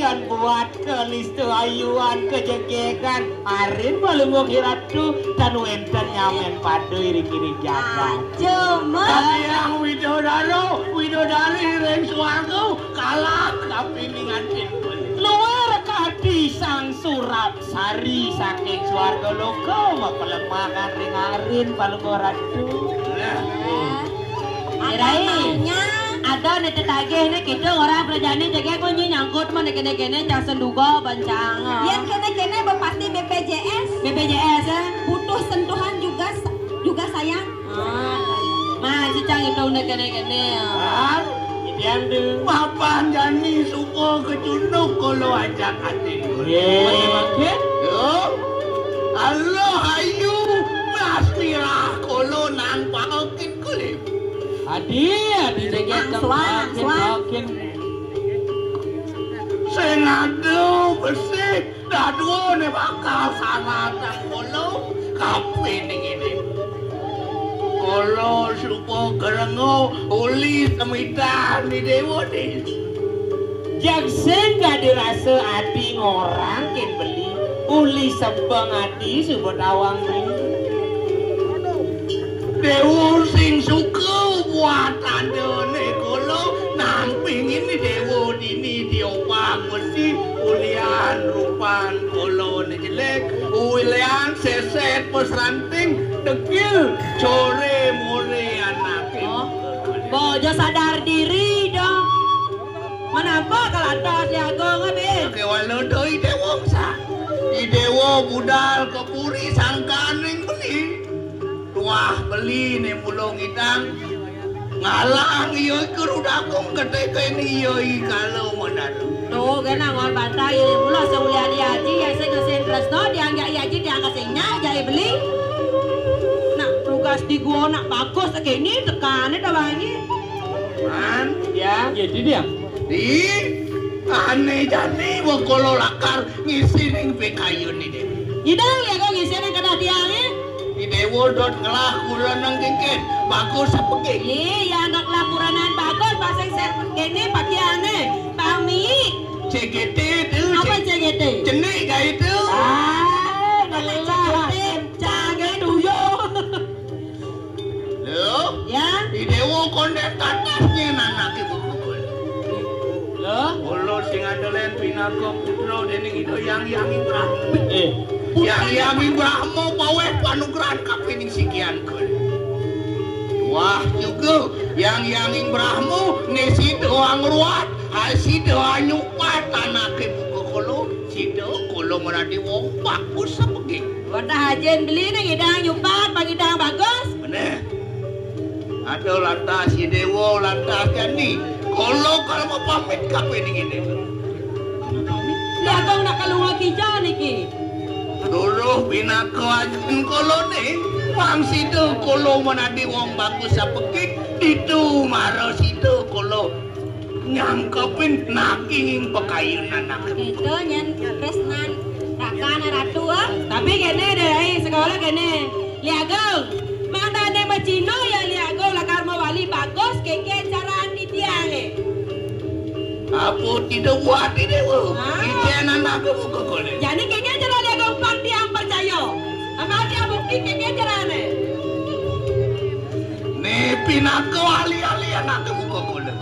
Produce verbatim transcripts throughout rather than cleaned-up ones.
Buat kelistu ayuan kejegegan arin Palungguh Ratu tan wénten nyamén pada iri-iri jagat. Cuma Yang widodara, widodari ring swarga kalah kapining antin. Luar kati sang surap sari saking swarga loka mapalemahan ring arin Palungguh Ratu. Ada maunya. Ada né tetagih né kita orang prajani jegég kunci nyangkut mah né kéné-kéné cang senduga bancang. Yang kéné-kéné ba pasti B P J S. B P J S, ya. Butuh sentuhan juga sa-, juga sayang. Ah, masih cang itu né kéné-kéné, ya. Ah, idian tu. Mapan jani suka kecunduk kala ajak atin. Yé. Makin? Yo. Allah ayu, mas mirah kala nang paokin kulit. Adi, adi jegég. Angsuan, angsuan. Sing ada besik, daduané bakal sanatan kala kapining ini. Kala suba kerenga uli semitan di déwa dés. Jag sing kadi rasa ati ngorang kén beli, uli sebeng ati suba tawang beli. Déwa sing suka buat tandane kala nampingin déwa dini diopak besi ulian rupan kala ne jelek, ulian seset pesranting dekil core more anake. Oh. Bojo sadar diri dong. Menapa kalau ada si Agung, Abi? Oke, walau doi dewong sa. I dewa budal ke puri sangkaning beli. Tuah beli ne mulung idang. Ngalang iya ke rudakung ketek ini iya i kala menar. Tuh, kena ngor bantai ini mula seulian iya aji, ya sing ngesin tresno, dianggap iya aji, dianggap sing nyai jai beli. Nak tugas di gua, nak bagus, kini tekane dah wangi. Man, ya. Ya, di dia. Di, ane jani wa kolo lakar ngisi ning pikayun ini. Idang ya kau ngisi ning kedah tiang, eh? Di dewa dot ngelah kuranan kengken. Bagus apa ke? Iya, dot ngelah kuranan bagus, pasang ser kene pakaiane. Pami. C G T tu. Apa C G T? Cenik gaya tu. Ah, ngelah. Canggih tuyul. Lho? Ya? I dewa konden tatas nyen anake bubukul. Lho? Kula sing andelen pinaka putra dening Ida Yang Yang Brahma. Eh. Yang Yang Brahma paweh panugrahan kapining sikian kul. Wah juga Yang Yang Brahma ne sida angruat, ha sida anyupat anake buka kula, sida kula meradi wong bagus sebeging. Wadah ajin beli ning idang nyupat, pangidang bagus. Bener. Ada lantas si dewa, lantas jani. Kolo kalau mau pamit kape ning ini. Li Agung nak kalunga kija niki. Duruh pinaka ajin kolo ne. Pang sida kolo menadi wong bagus sapekit. Ditu mara sida kolo nyangkepin naging pekayunan anak. Itu nyen tresnan rakan ratu, ah. Tapi kene deh, ai, sekolah kene. Li Agung, mangdane macino ya Li Agung lakar mawali bagus keke caraan titiange. Apa tidak buat ini, Bu? Ah. Ijen anak buka kole. Jadi keke cara Li Agung pang tiang percaya. Apa dia bukti keke carane? Ne pinaka ali-ali anak buka kole.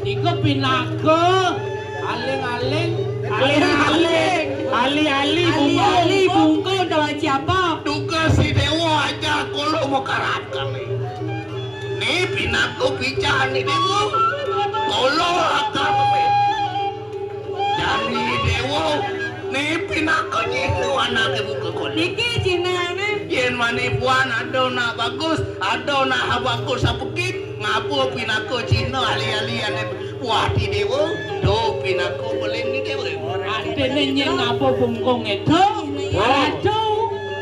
Iku pinaka aling-aling, aling-aling, ali-ali, ali-ali bungkung. Bungkung tawa siapa? Tugas si dewa aja kolo mau karap kami. Ni pinaka pican ni dewa. Kolo akar kami. Jani dewa, ni pinaka nyinu anake buka kole. Niki cinane. Yen mani puan ada nak bagus, ada nak bagus sapekit, ngapa pinaka cina ali-ali ane buati dewa, do pinaka beling ni dewa. Atene nyen ngapa bungkung itu? Ratu.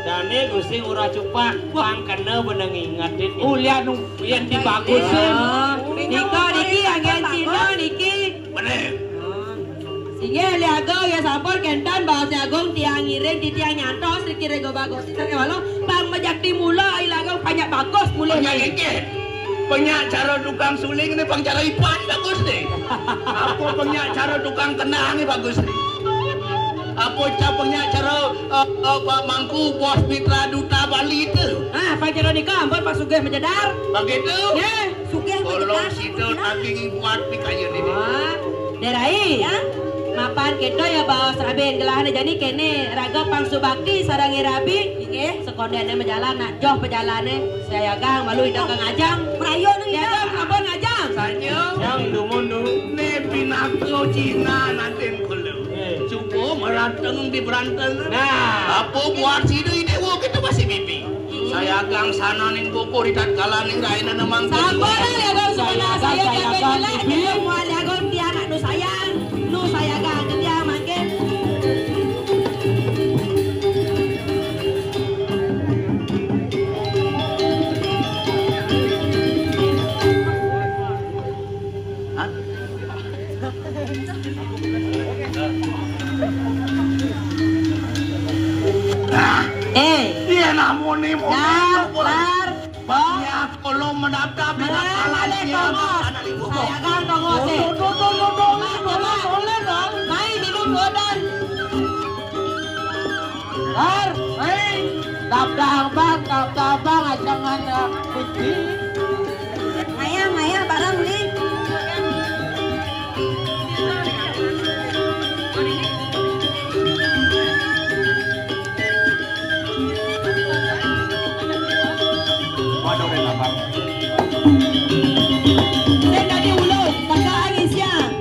Dane Gusti ora cupak, pang kena beneng ingetin. Ulian yen dibagusin. Ah, nika niki anggen cina niki. Bener. Inggih, Li Agung, ya sampun kenten baos Li Agung tiang ngiring, titiang nyantos, riki rego bagus. Siter kewalo, pang mejakti mula, Li Agung banyak bagus mula. Banyak niki. Penyak cara tukang suling ni pang cara ipan bagus ni. Apa penyak cara tukang tenang ni bagus ni. Apa ca penyak cara uh, uh, Pak Mangku bos mitra duta Bali tu. Ah, pang cara ni kan buat Pak Sugih menjedar. Begitu? Ya, Sugih menjedar. Kalau sida daging kuat ni kaya ni. Ah, Derai. Ya. Mapan kita ya bawa serabin gelah ni jadi kene raga pang subakti sarang irabi. Inggih. Sekondene majalan nak joh pejalane. Saya gang malu ida kang ajang. Merayu nang ida. Apa ajang? Sanya. Yang dumun du. Ne pinaka Cina nantin kula. Eh. Cuba meranteng di beranteng. Nah. Apa buat sida idewa kita masih mimpi. Saya gang sana ning buku di tatkala ning raina nemang. Sabar lah ya gang sebelah saya jaga jelek kita semua jaga tiang nak nu sayang. Nu saya gang ke tiang makin. Eh, dia nak muni muni. Lar, lar. Bang, ya kalau mendaftar bila kalah dia. Saya kan tongos eh. Main minum bodan. Har, hei, tabdabang, tabdabang, ajangan kunci. Ngayah, ngayah, barang ni. Waduh, udah lapar. Saya tadi ulung, kakak angin siang.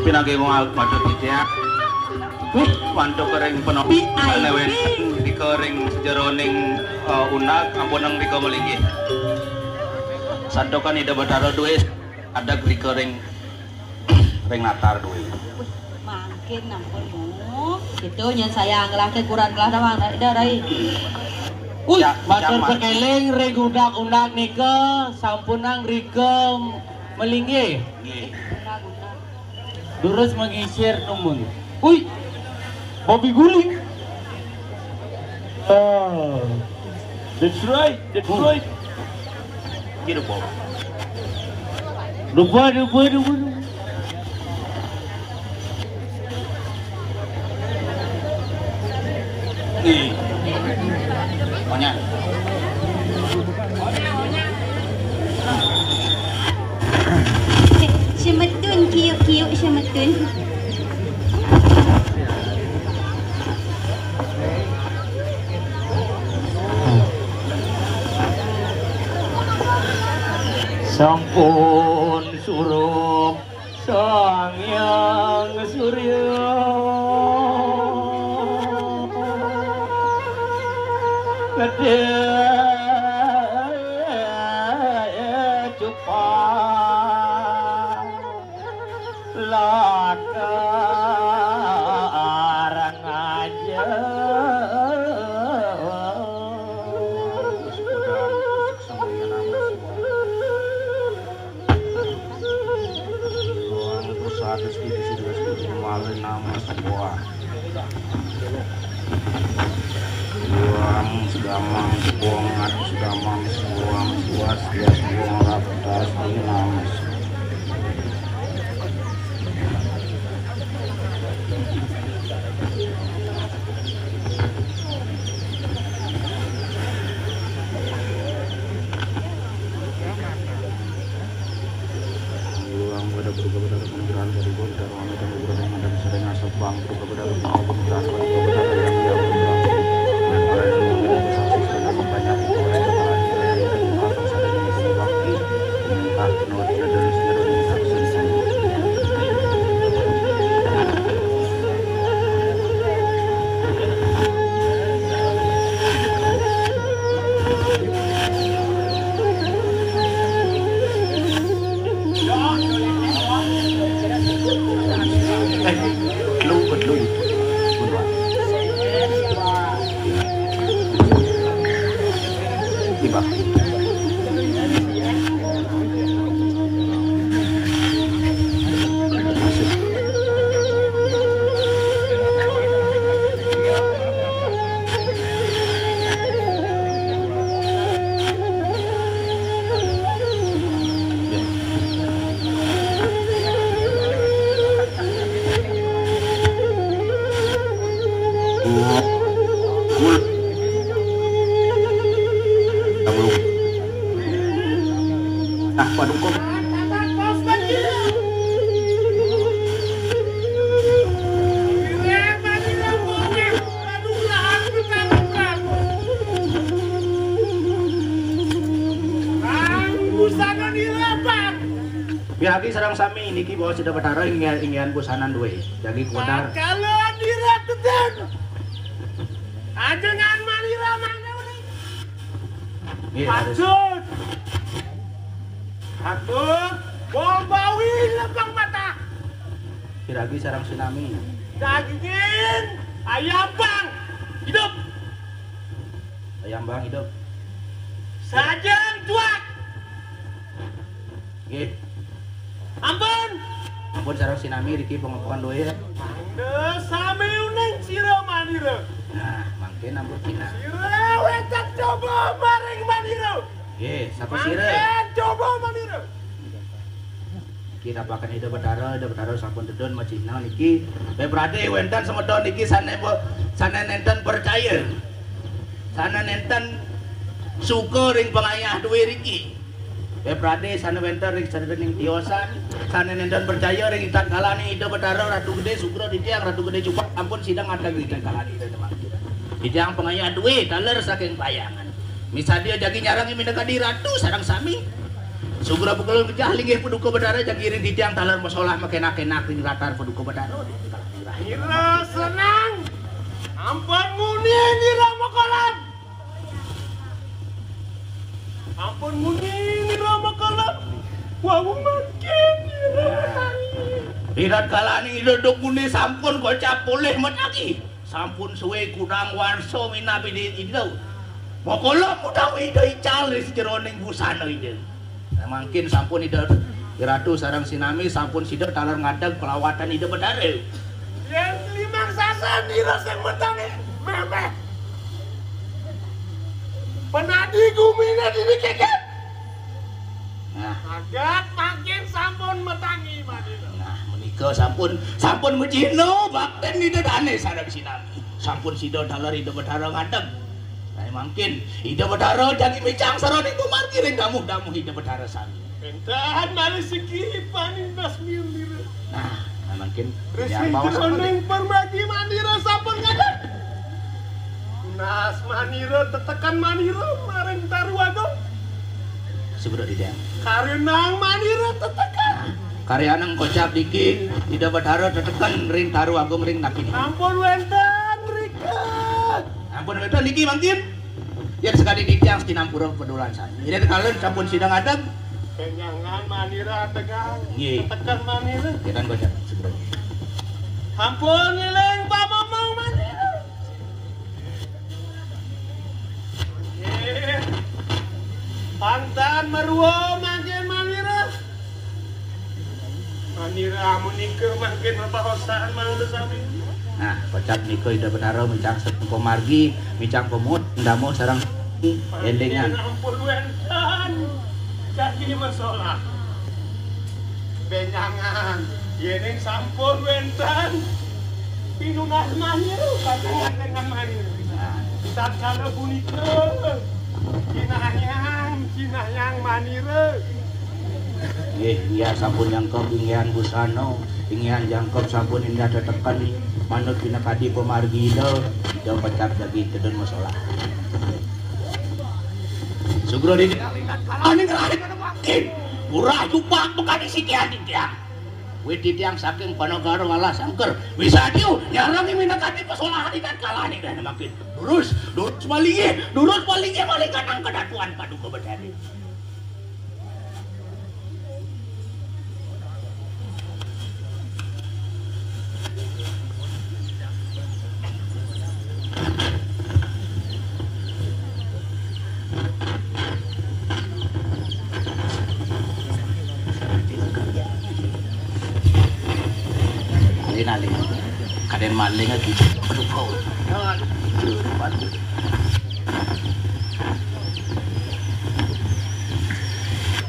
Nagih mual patut titiang. Wih, mantuk kering penopi. Lewen dikering jeroning, eh, unag, ampunang dika melinggih. Santukan Ida Betara duwe adag dikering ring natar duwe. Mangkin ampun, Bu. Itu nyén saya ngelahke kurang kelah tawang, Rai. Rai. Uy, ya, matur pekeling ring unag-unag nika sampunang rika melinggih. Nggih. Durus mengisir numun. Uy, babi guling. Ah, that's right, that's right. Gitu, Bob. Lupa, lupa, lupa, lupa. Nih. Monyet. Semetun, kiuk-kiuk semetun. Sampun surup Sang Hyang Surya gedé cupang lakar ngaja. Doang terus ada sedikit sini malin nama sebuah. Buang segamang, buang adu segamang, buang suas, dia buang rapetas, ini nama. Iwang pada berubah pada kemungkinan dari gua tidak mau ada berubah dengan dan sering asap bang berubah pada berubah kemungkinan pada berubah pada yang dia berubah. Pada yang berubah saksi sudah banyak orang yang telah dilakukan atau sadar yang berubah. Entah penuh tidak dari sejarah yang saksi. Nah, paduka. Miragi sareng sami niki bawa Ida Betara inggihan, inggihan busanan duwe. Jagi kuadar. Kala diratuten. Ajengan manira mangga. Nggih, leres. Patut. Patut. Bol bawi lepang mata. Piragi sareng sinami. Daging ayam bang hidup. Ayam bang hidup. Sajan tuak. Nggih. Ampun. Ampun sareng sinami riki pangapunten duwe. Mangda sami uning sira manira. Nah, mangkin ampun sinah. Sira wénten coba maring manira. Nggih, sapa sira? Mangkin coba manira. Niki napakan Ida Betara, Ida Betara sampun tedun macina niki. Pepradé wénten semeton niki sané pe-, sané nénten percaya. Sané nénten suka ring pangayah duwe riki. Pepradé sané wénten ring sadérénging tiosan, sané nénten percaya ring itatkalaning Ida Betara Ratu Gedé sugra titiang Ratu Gedé Cupang ampun sida ngatag ring itatkalaning Ida Demang. Titiang pangayah duwe taler saking Payangan. Misadia jagi nyarengin minakadi ratu sareng sami. Sugra bukelun pejah linggih Paduka Betara, jagi ring titiang taler masolah makenak-kenak ring latar Paduka Betara. Nira senang. Ampun muni nira makolap. Ampun muni nira makolap. Wau mangkin nira makolap. Ida kalane Ida duk muni sampun kocap polih matagi. Sampun suwe kudang warsa minab Ida. Makolap utawi Ida ical ring sajeroning busana Ida. Nah, mangkin sampun Ida Ratu sareng sinami sampun sida taler ngadeg pelawatan Ida Betara. Yen limang sasa nira sing meteng, memeh. Penadi gumine dini keket. Nah. Adat mangkin sampun metangi manira. Nah, menika sampun, sampun majina bakten Ida dane sareng sinami. Sampun sida taler Ida Betara ngadeg. Nah, mangkin Ida Betara jagi micang saroning pamargi ring damuh-damuh Ida Betara sami. Wenten malih siki panindas miun nira. Nah, nah, mangkin Ring titiang baos saroning pamargi manira sampun ngadeg. Tunas manira teteken manira maring Taru Agung. Sebut titiang. Karinang manira teteken. Nah, karyanang kocap niki Ida Betara teteken ring Taru Agung ring napi niki. Ampun wenten mrika. Ampun wenten niki mangkin. Yen sakadi titiang sinampura pedulan sami. Yen kalih sampun sida ngadeg. Benjangan manira tegang. Nggih. Teteken manira. Kita kocap sebelum. Ampun ngiling pamomong manira. Nggih. Pantan merua mangkin manira. Manira amunika mangkin bebaosan mangda sami. Nah, kocap nika Ida Betara micang sareng pamargi, micang pamut, damuh sareng elingan. Ampun wenten. Jagi masolah. Benjangan. Yening sampun wenten pinunas manira, kacang dengan manira. Nah. Tatkala punika, kinayang, kinayang manira. Nggih, inggih sampun nyangkep inggihan busana, inggihan jangkep sampun indah teteken, manut pinakadi pamargi Ida, Ida pacap jagi tedun masolah. Sugra dini kalingkat kalaning rahina mangkin. Murah jupak bekadi sikian titiang. Wit titiang saking panegara ngalah sangker. Wisadio nyarangi minakadi pasolahan ikan kalaning rahina mangkin. Durus, durus malinggih, durus malinggih malih kanang kadatuan Paduka Betara. Alin-alin. Kaden maling lagi. Aduh, kau.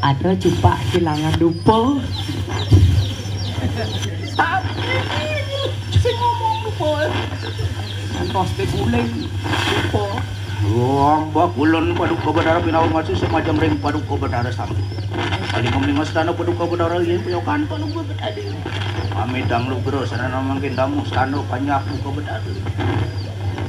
Ada cupak kilangan dupa. Tapi sing ngomong dupa. Ngantos te guling dupa. Wah, mbah kulon Paduka Betara pinawan masih semacam ring Paduka Betara sami. Paling mending stana Paduka Betara yen piokan Paduka Betara. Pamit dang lugra sarana mangkin damuh stana panjak Paduka Betara.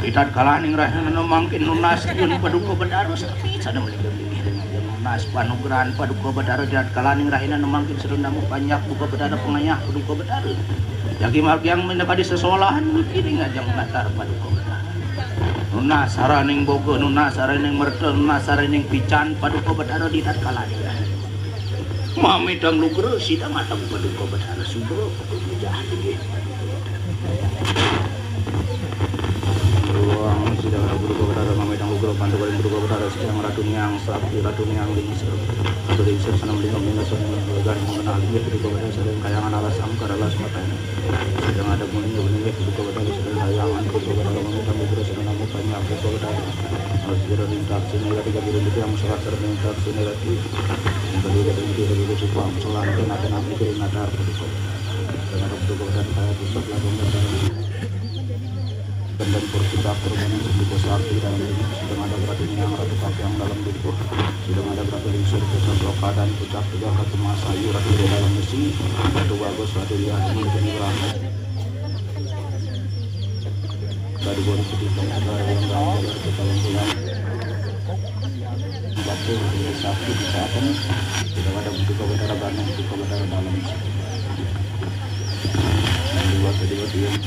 Itatkalaning rahina mangkin nunas yun Paduka Betara sami, sada meliga-meliga dengan nunas panugrahan Paduka Betara. Itatkalaning rahina mangkin sarana damuh panjak Paduka Betara, pangayah Paduka Betara. Jagi margiang minakadi sesolahan niki ring ajeng latar Paduka Betara. Nunas saraning boga, nunas saraning merta, nunas saraning pican Paduka Betara. Itatkalaning rahina mamitang lugra sida mateng Paduka Betara, sugra. Ruang sidang Ratu Paduka Betara, mamitang lugra pantukaring Paduka Betara, sidang Ratu Niang Sakti, Ratu Niang Lingsir. Ratu Lingsir, senam lingam, lingam, senam lingam, mengenal dia Paduka Betara, sedang kayangan alas sangkar, alas mata. Sidang ada muni, muni, Paduka Betara, sedang kayangan Paduka Betara, mamitang lugra, sedang namu, panjak Paduka Betara. Alas kira lintak, sini, ratu, kaki, ratu, yang masyarakat, lintak, sini, ratu. Yang kedua, kaki, kiri, kaki, kiri, supang, selang, kena, kena, kiri, nadar, Paduka Betara. Dengan Paduka Betara, saya pusat, lagu, Kendang perkita korban berbuka sakti dan ini sedang ada berarti yang ratu kaki yang dalam dukur, sedang ada berarti lingsir pusat loka dan puncak tiga ratu masayu ratu di dalam besi, ratu bagus, ratu lihat, mungkin berangkat. Tadi boleh sedikit dari yang dalam jalan kita yang pulang. Tidak Itu hari Sabtu di saat ini tidak ada butuh kabar dalam, butuh kabar dalam. Dua tadi waktu yang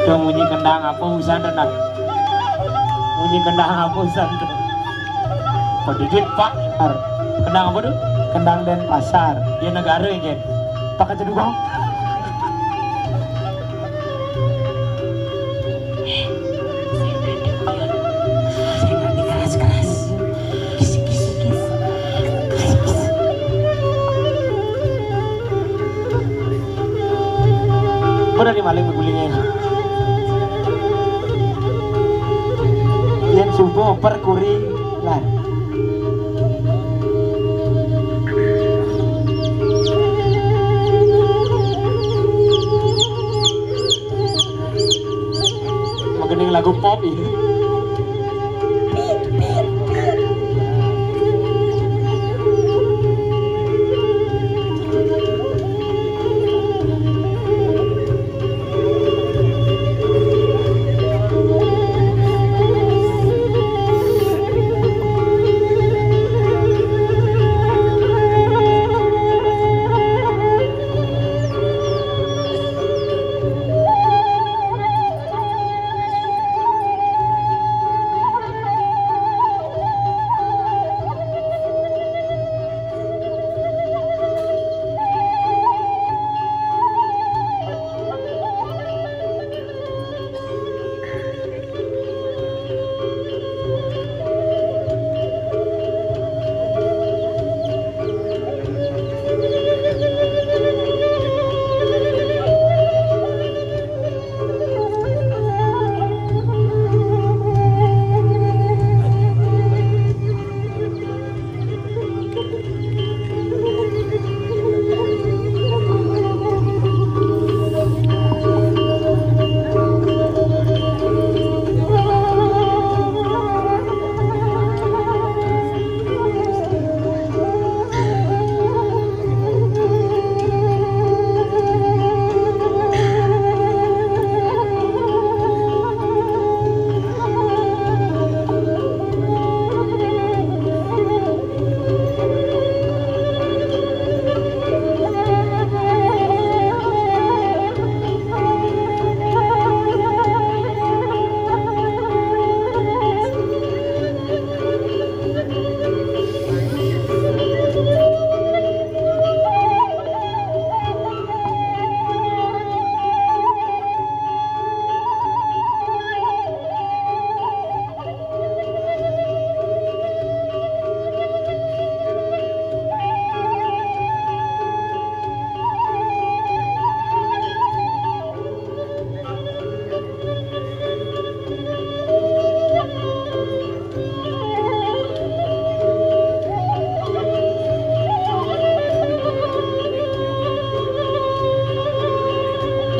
Tuh, munyi kendang apa usan tuh, nak? Munyi kendang apa usan tuh? Pedidit, Pak. Kendang apa tuh? Kendang Denpasar. Dia negara, Jen. Pakai cedugong. Saya nggak keras-keras. Kis, kis, kis. Kis, kis. Udah nih maling begulingnya. Yen subuh perkuri lan. Magening lagu pop ini.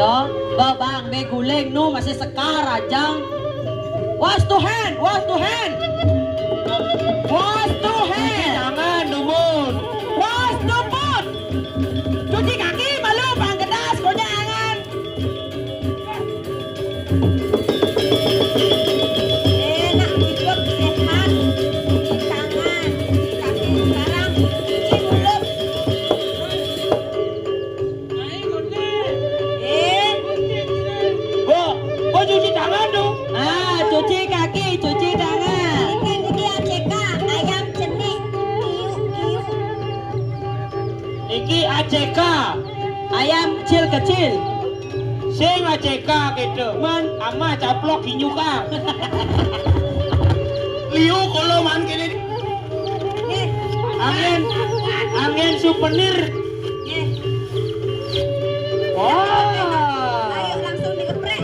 Tuh, babang be guling nu masih sekar aja. Was to hand, was to hand. Was to hand. Jangan dumun. Was to foot. Cuci kaki malu panggedas konyangan. Enak hidup sehat. Cuci tangan, cuci kaki sekarang, cuci mulut. Eh. Bo, bo cuci tangan dong. Ah, cuci kaki, cuci tangan. Iki, iki A C K, ayam cenik, kiuk, kiuk. Iki A C K, ayam kecil-kecil. Sing A C K gitu, man, ama caplok hinyuka. Liu kolo man kene. Nih, Angin, angin souvenir. Nggih. Oh. Ayo langsung dikeprek.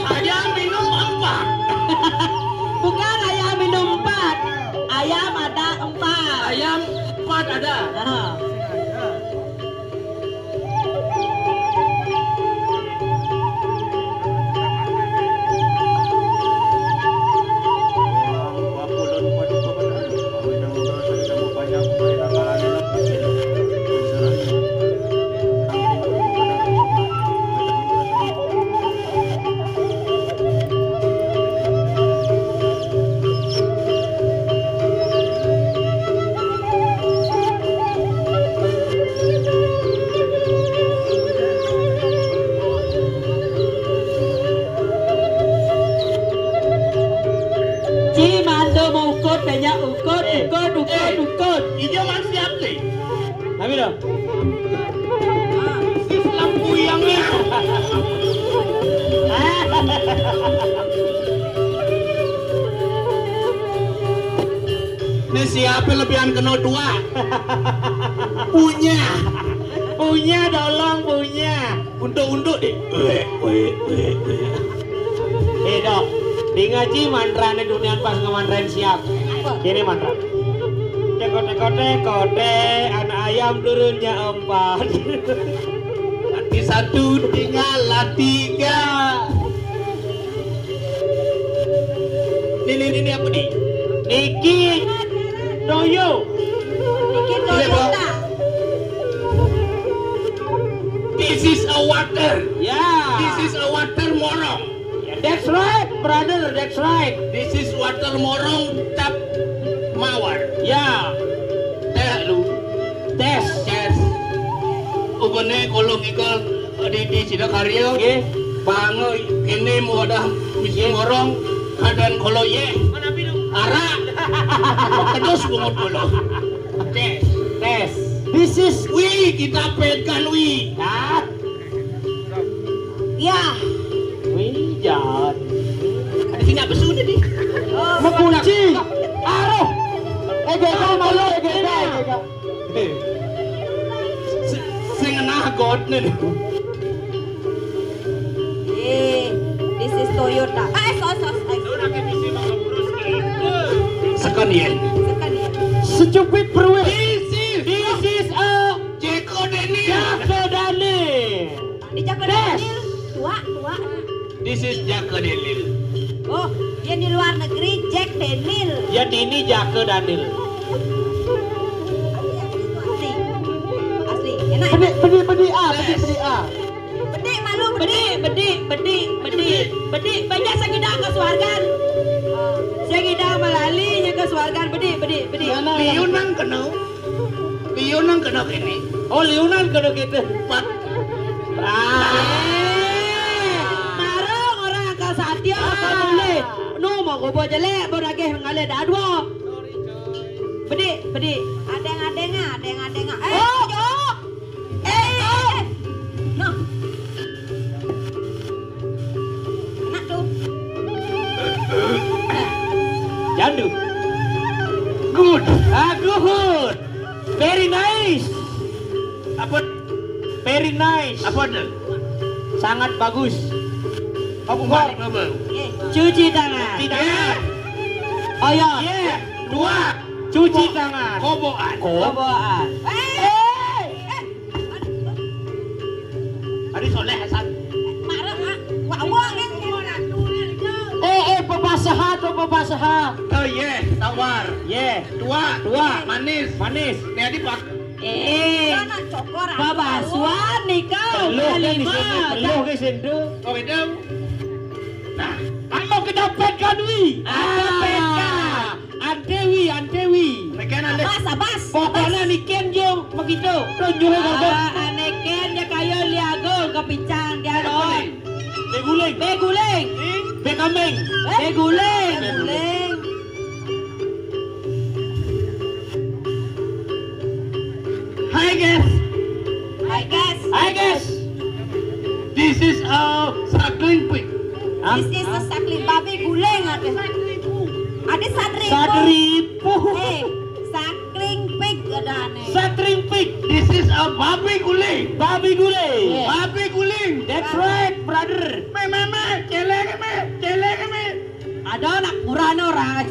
Ayam minum empat. Bukan ayam minum empat. Ayam ada empat. Ayam empat ada. Ah. Ci mantu mukut, banyak ukut, eh, ukut, ukut, eh, ukut. Ijo man siap nih. Tapi dong. Sis lampu yang itu. Ini siapa lebihan kena dua? Punya. Punya, tolong punya. Untuk-untuk deh. Weh, weh, weh, weh. Eh, Dok, di ngaji mantrane dunian pas ngemantrain siap. Ini mantra. Tekote, kote, kote, anak ayam turunnya empat. Mati satu, tinggal tiga. Ini, ini, ini apa nih? Niki Toyo. Niki Toyota. This is a water. Ya. This is a water morong. Ya, that's right, brother. That's right. This is water morong cap mawar. Ya. Teh lu. Tes. Tes. Ubene kolong ikel di, di Sidakarya. Nggih. Bango kene mau ada misi morong keadaan kolo ye. Arak. Terus bungut dulu. Tes. Tes. This is wi, kita petkan wi. Ah. Ya. Wi, jangan. Ada sini apa sudah nih? Oh, mengunci. Aroh. Eh, gagal malu, eh, gagal, eh, gagal. Eh. Se-, sing ngenah got nih. Eh, this is Toyota. Eh, so, so, so. Second ya. Second ya. Stupid pruwe. This is, this is a Jeko Daniel. Jeko Daniel. Di Jaka Daniel, tua, tua. This is Jaka Daniel. Oh, yang di luar negeri Jack Daniel. Ya, ini Jaka Daniel. Asli. Asli. Enak. Bedik, bedik, bedik ah, bedik, bedik ah. Bedik malu, bedik. Bedik, bedik, bedik, bedik. Bedik, banyak sing idang ke suargan. Sing idang melali nya ke suargan, bedik, bedik, bedik. Liu nang kena. Liunan kena kene. Oh, liunan kena kita. Empat. Ah. Marung orang ke Satya. Ah. Boleh. Nu mau gobo jelek, mau dagih ngalih dah dua. Bedik, bedik. Adeng-adeng ah, adeng-adeng ah. Eh, oh. Jo. Eh, eh. Noh. Enak tuh. Jandu. Good. Ah, good. Very nice. Apa? Very nice. Apa tuh? Sangat bagus. Apa? Apa? Cuci tangan. Cuci tangan. Yeah. Oh ya. Yeah. Dua. Cuci tangan. Koboan. Koboan. Eh. Adi Soleh Hasan. Marah, ah. Wak, wak, kan? Eh, eh, pepasaha atau pepasaha? Oh, yeah, tawar. Yeah. Tua. Tua. Manis. Manis. Nih, Adi, Pak. Eh. Anak cokor, ah. Babasuan nih kau. Peluh kan di sini, peluh ke situ. Oh, itu. Nah, kamu kedapet kan, Wi? Ah. Kedapet kan? Antewi, Antewi. Nekan ande. Abas, abas. Pokoknya niken jo begitu. Tunjuk ke kau. Ah, aneken dia kayo liago ke pincang dia ron. Beguling. Beguling. Bekambing. Eh? Beguling. Beguling. Hi guys. Hi guys. Hi guys. This is a suckling pig. Hah? This is a suckling babi guling ada. Ada sadribu. Sadribu. Eh, Satring Peak. This is a babi guling. Babi guling. Yeah. Babi guling. That's right, brother. Me, me, me, celeng, me, celeng, me. Ada anak murah no orang.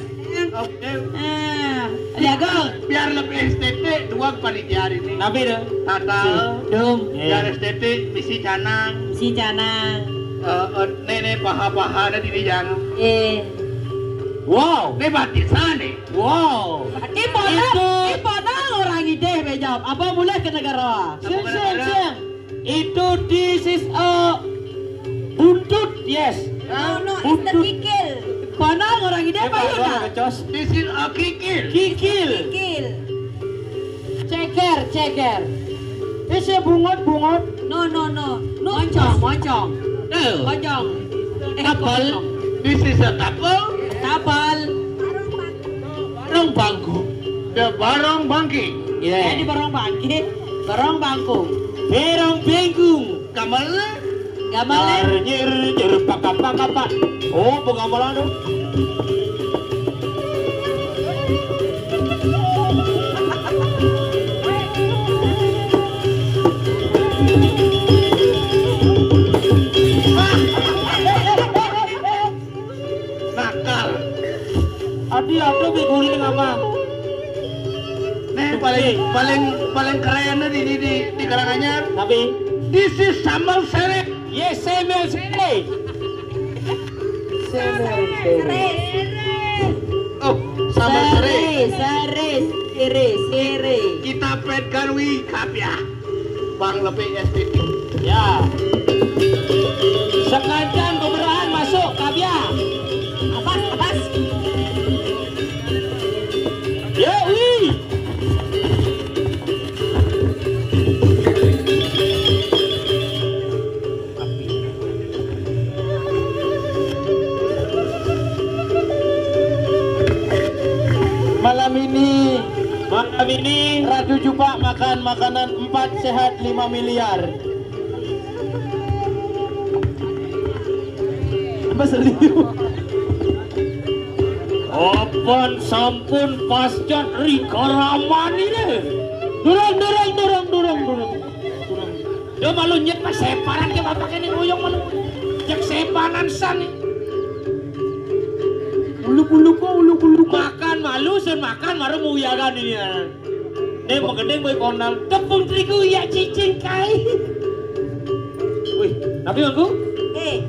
Oke. Eh, jago. Biar lebih estetik, dua panitia hari ini. Tapi dah. Tata. Dum. Biar estetik, misi canang. Misi canang. Eh, eh, nenek paha-paha ada di dijang. Eh. Wow. Ini batik sana. Wow. Ini pada, ini pada orang ide bejap. Apa boleh ke negara? Sing, sing, sing. Itu, this is a buntut, yes. No, no, it's the kikil. Panang orang ini apa ya? This is a kikil. Kikil. Kikil. Ceker, ceker. This is bungut, bungut. No, no, no. No. Moncong, moncong. No. Moncong. Eh, tapal. Moncong. This is a tapal. Tapal. Barong bangku. The barong bangki. Iya. Jadi barong bangki, barong bangku. Barong bengkung. Gamal. Gamal. Nyir nyir paka paka pak. Oh, pengamal anu. Nakal. Adi ada be guling ama. Nih paling paling paling keren di di di, di Karanganyar. Tapi this is sambal sere. Yes, sambal sere. Sambal sere. Oh, sambal sere. Sere, sere, sere, sere. Kita pet garwi kapia. Bang lebih S P T. Ya. Sekancan pemerahan masuk kabia. Abas, abas. Ya, wih. Malam ini, malam ini Ratu Jupak makan makanan empat sehat lima miliar. Apa serius? Apan sampun pascat rikaraman ini. Durung, durung, durung, durung, durung. Durung. Dia malu nyet pas separan ke bapak ini ngoyong malu. Jak sepanan san nih. Uluk-uluk kok, uluk-uluk kok. Makan malu, sun makan, baru muyagan ini. Nih, mengedeng boy kondal. Tepung terigu ya cicing kai. Wih, tapi aku? Eh,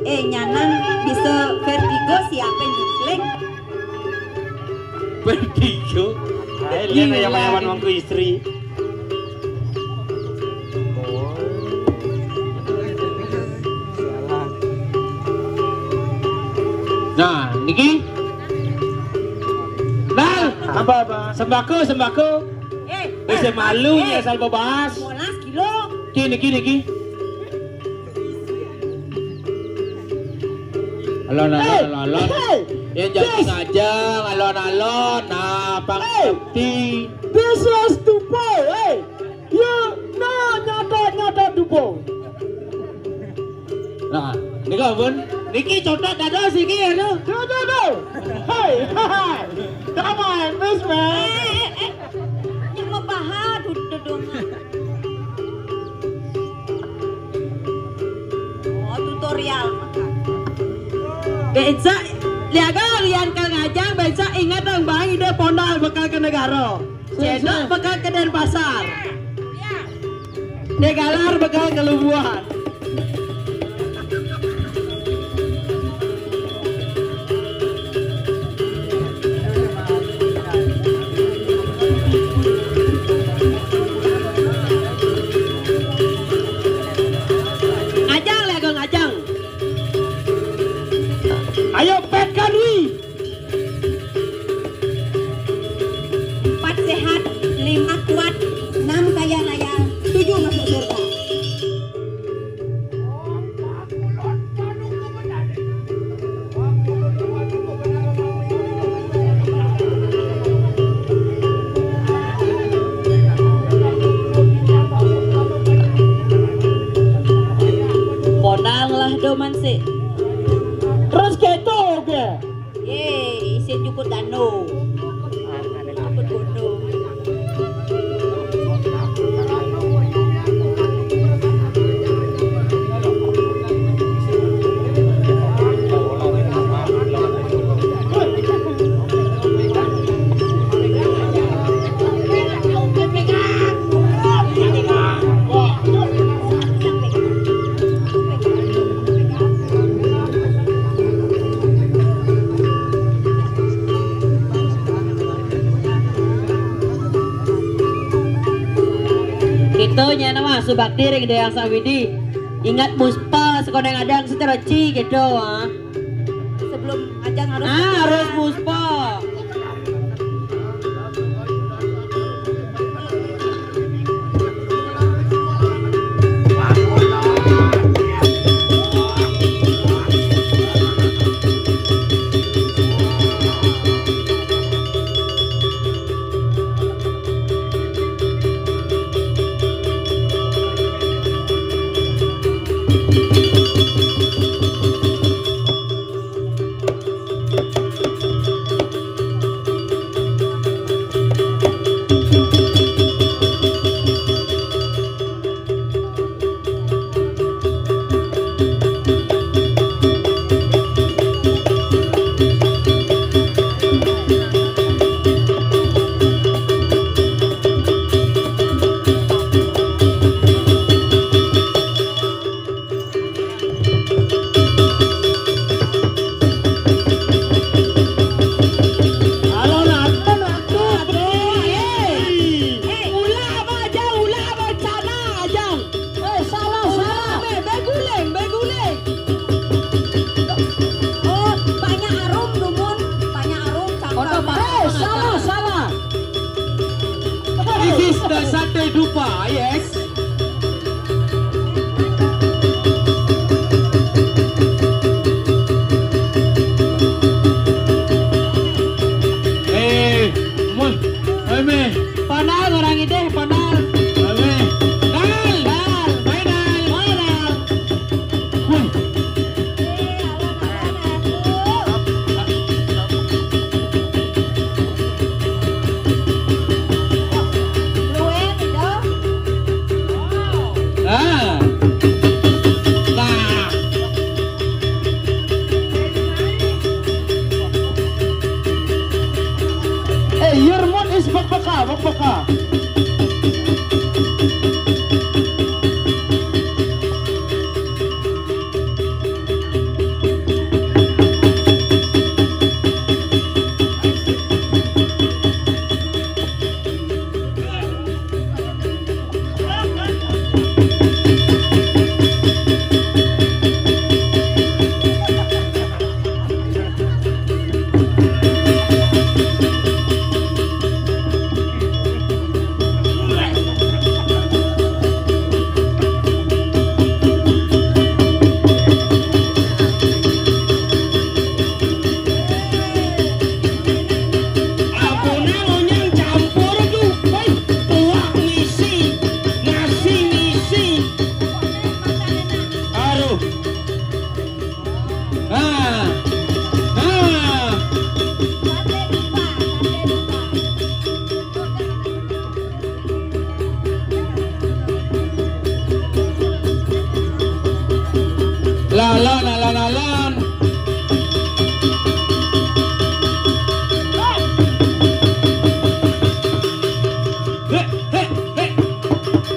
eh, nyanang bisa vertigo siapa nyengkleng? Vertigo? Ayo, lihat ya, mayawan wangku istri. Nah, niki. Nah, apa, apa? Sembako, sembako. Eh, bisa malu eh, ya asal bebas. Molas kilo. Ki, niki, niki. Alon, alon, alon, alon. Ya, jadi ngajeng, alon, alon. Nah, pang. This is the boy, hey. Ya, nah, nyata, nyata dupo. Nah, nika pun. Niki cotot dados iki ya, no? Cotot, no. Hai, hai. Damai, Miss Man. Eh, eh, eh. Yang mapaha dududung. Oh, tutorial. Beca, liaga lian kang ajang, beca ingat dong bang, ide pondal bekal ke negara. Cedok bekal ke Denpasar. Degalar bekal ke Lubuan. Ajang lah, Gang Ajang. Ayo, pet kan, Wi. Empat sehat, lima kuat, enam kaya raya, tujuh masuk surga. Tanya nama subak diring deh yang sawidi. Ingat muspa sekoneng adang secara ci gitu, ah. Sebelum ajang harus ah, harus muspa. Alon atun, atun, atun. Eh, ulah apa aja, ulah apa cana aja. Eh, salah, salah. Be, beguling, beguling. Oh, banyak arum, dumun. Banyak arum, cangkang. Eh, salah, salah. This is the sate dupa, yes. Eh, mun, oi, meh. Pandal orang itu, pandal. Oi, meh. Dal. Dal. Mai, dal. Mai, dal. Wih. Ah. Nah. Eh, your mood is bakbaka, bakbaka. Abone onyang campur tuh, woi, tuak ngisi, nasi ngisi. Aduh. Ah. Ah. Lalon, lalon, lalon. Hei, hei, hei.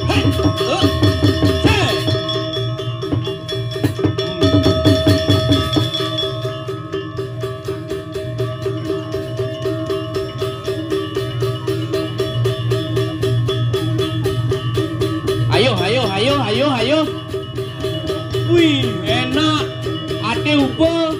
Hei, oh, hei. Ayo, ayo, ayo, ayo, ayo. Wih, enak. Ate upa.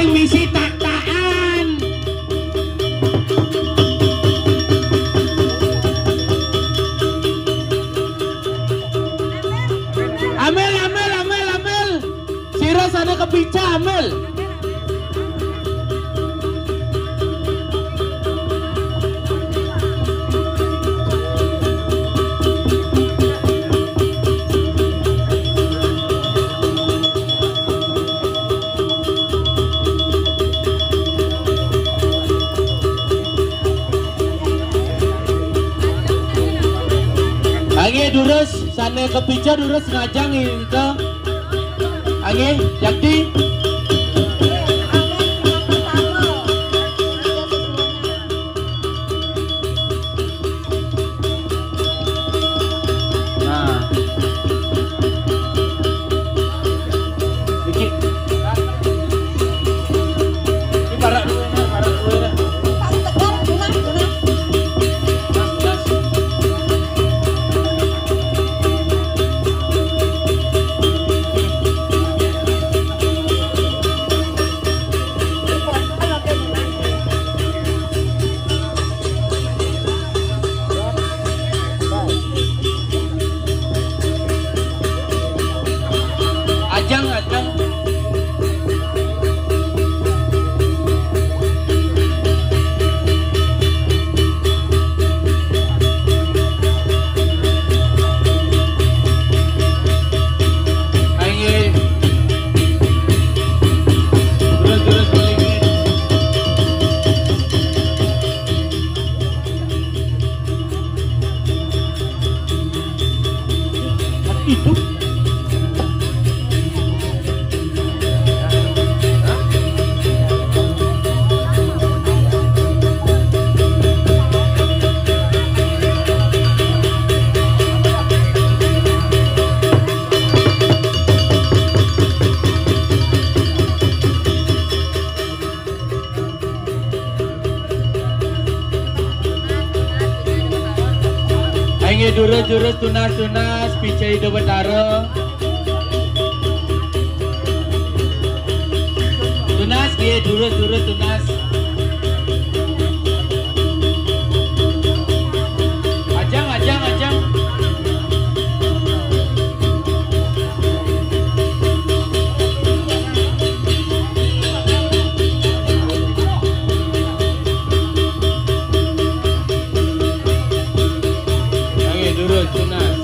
Misi tak-takan. Amel, amel, amel, amel. Sira sané kepica, amel. Ayo, durus, sané kepica durus ngajeng nika. Ayo, Jakti. Nah. Iki. Iki parak duwéné, parak duwéné. Ajeng, ajeng. Ayo. Terus, terus, balikin. Ibu. Ayo, durus, durus, tunas, tunas, picai do betara. Tunas, iya, durus, durus, tunas. Ajeng, ajeng, ajeng. Oke, durus, tunas.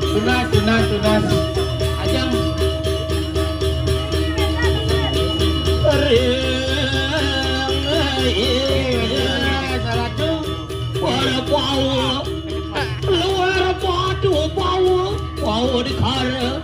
Tunas, tunas, tunas. Ajeng. Ring, iya, salah tuh. Para Paul, luar padu Paul, Paul di kara.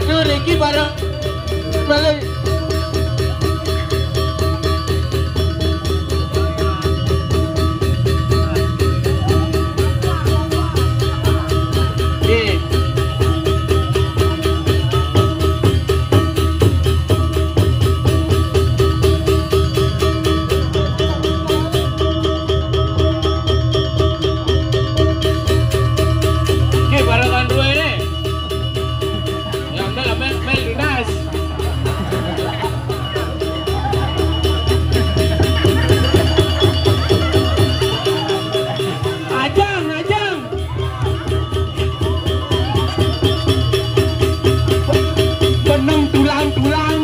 Tuh, Ricky bareng Meli. Iya. Oke, barengan dua ini. Ya udah lah, Mel, Mel, lunas. Ajang, Ajang. Benang tulang-tulang.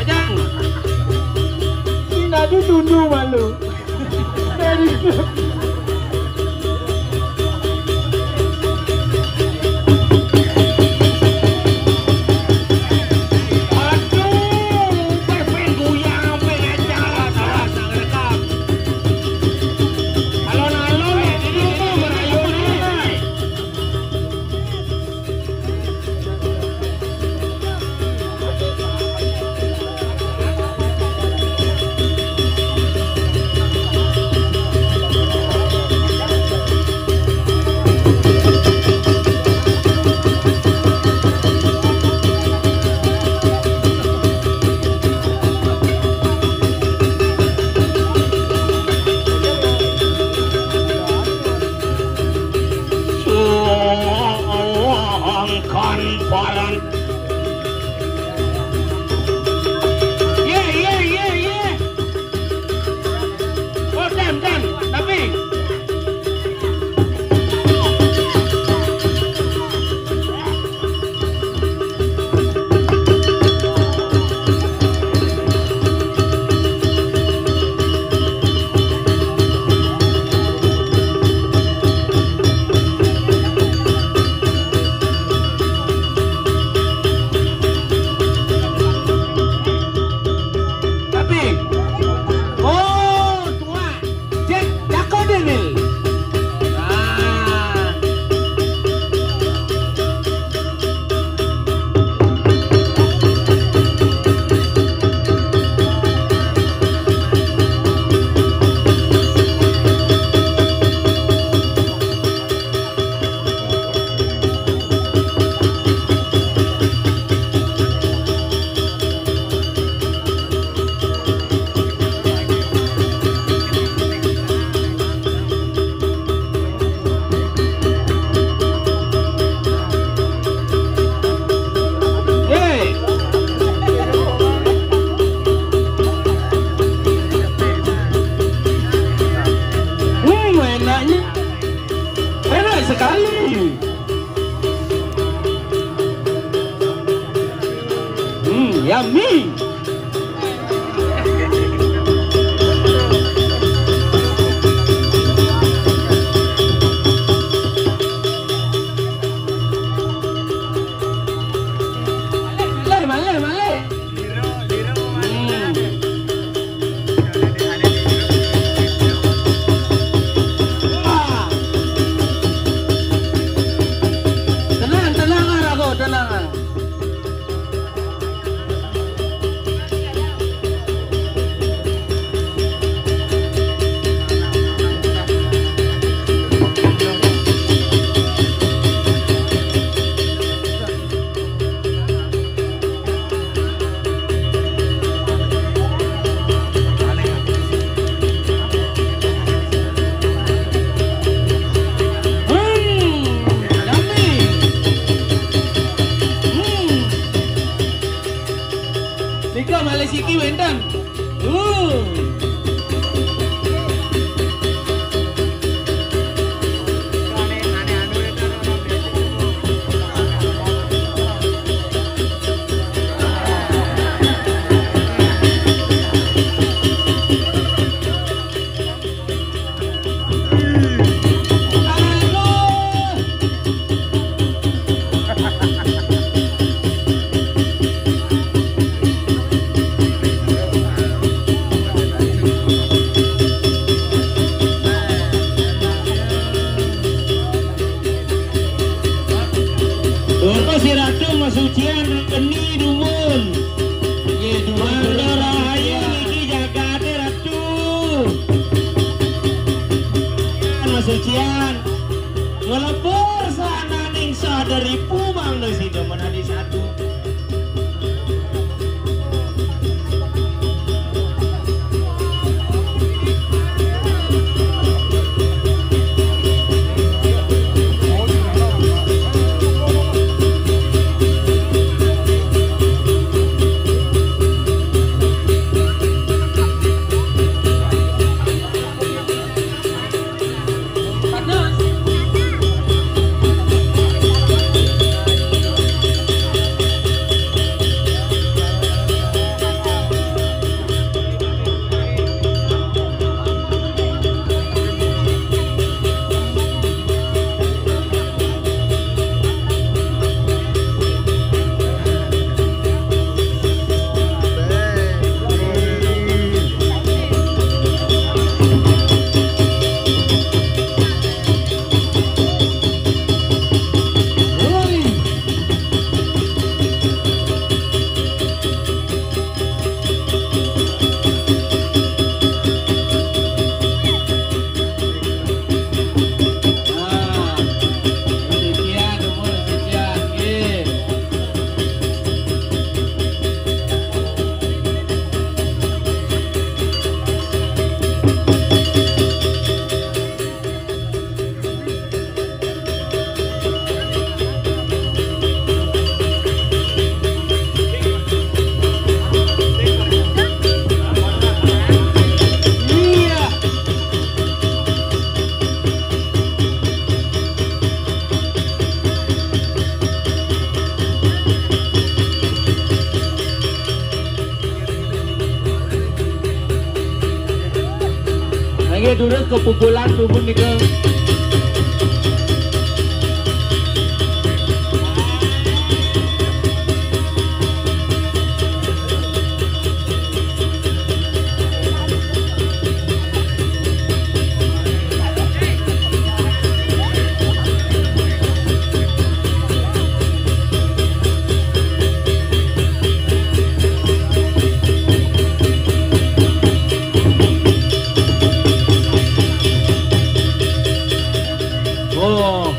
Ajang. Ini tadi dulu malu. Dari Aduh, berpenggoyang, pengacara, salah, salah rekam. Alon-alon, eh, ini, ini, merayu, ini. Suangkan paran. Ye, ye, ye, ye. Oh, dan, dan, tapi. Tapi, oh, tuan. Cek, cako deh, Mil. Nah. Hei. Hmm, enaknya. Enak sekali. Hmm, yummy. Malih, malih, malih. Hmm. Ah. Tenang, tenang, ah, Rago, tenang, ah. Yan, ngelebur sana ning saderibu mang sida menadi satu. Nggih, durus kepupulan sumpun nika. Oh,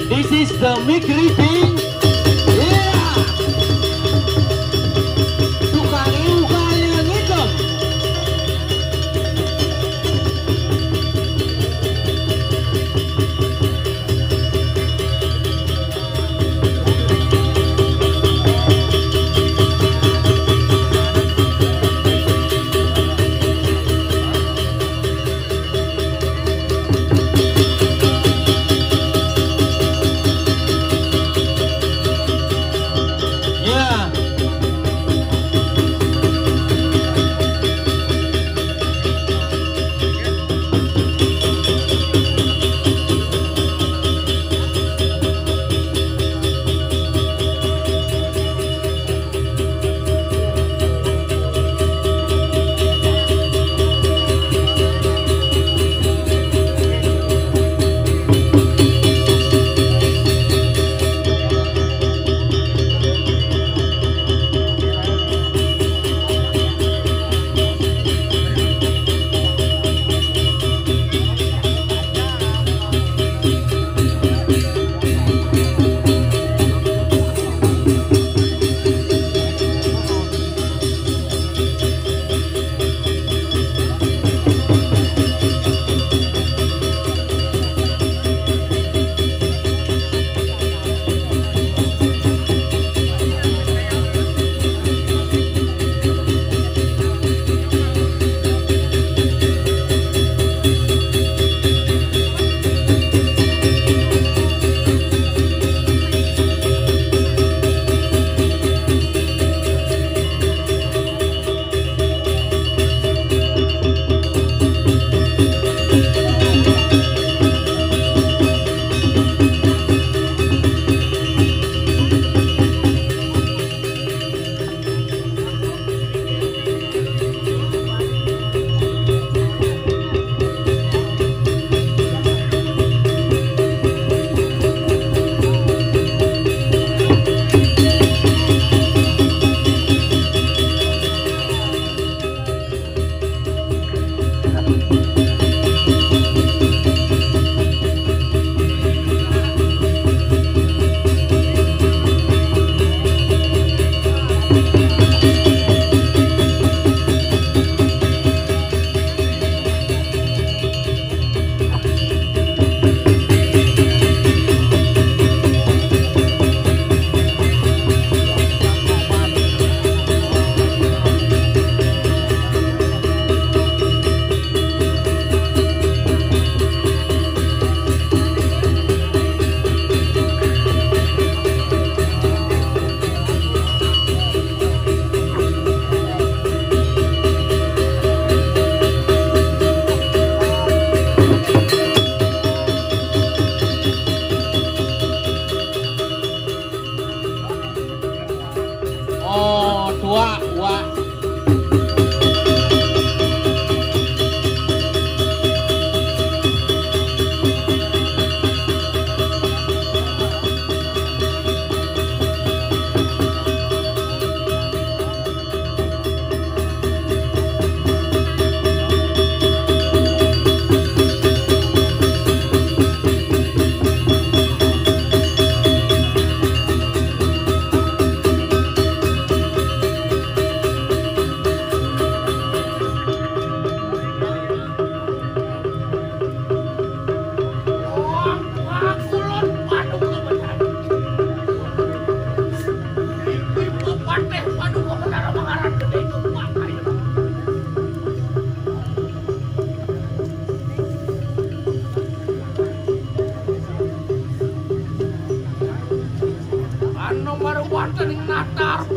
this is the Mick Ripping. Yeah. Tukang iu kaya ngitung.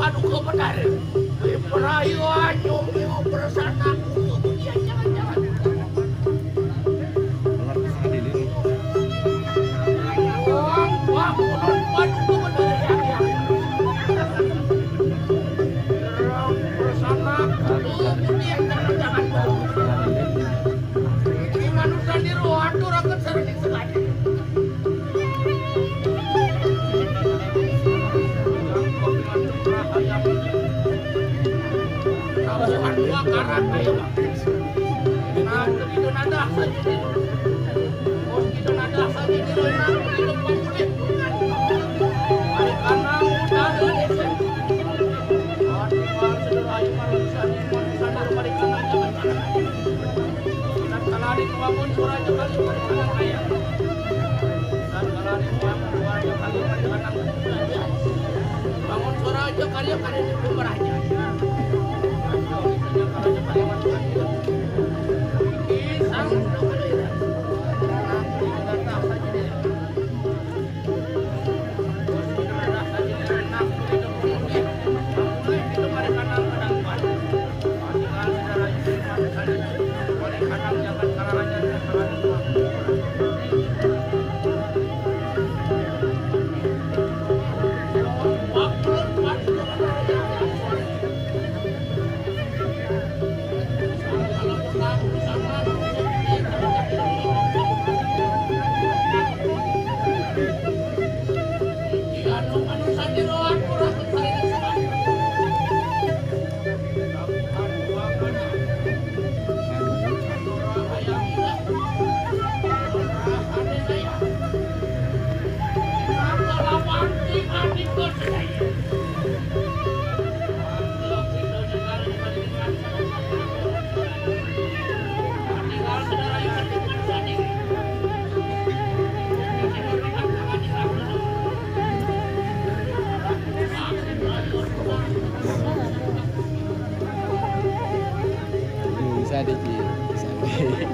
Aduh, kebenar. Perayu anyum yo persanaku. Jangan-jangan. Wah, wah, waduh, kebenar. Persanaku. Jangan-jangan. Ini manusia di ruang tuh raket sering sekali. Bangun suara aja karya karya di pemerahnya. Pisang. Bisa dikit, bisa dikit.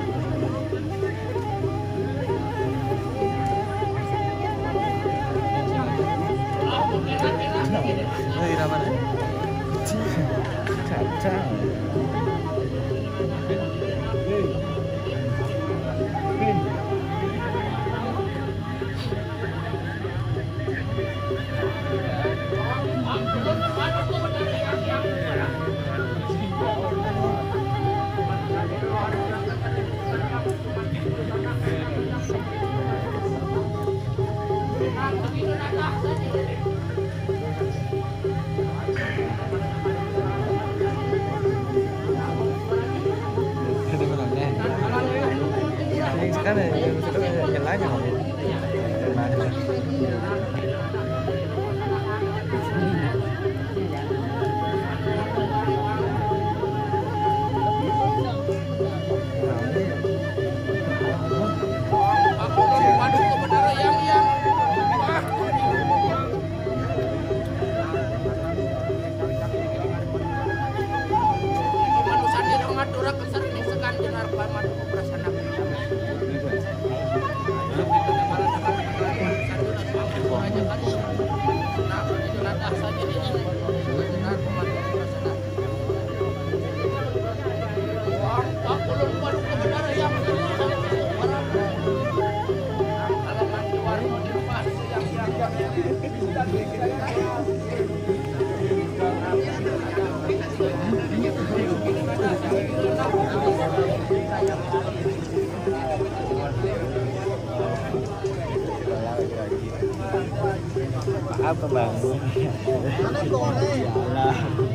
Apa, Bang? Alah.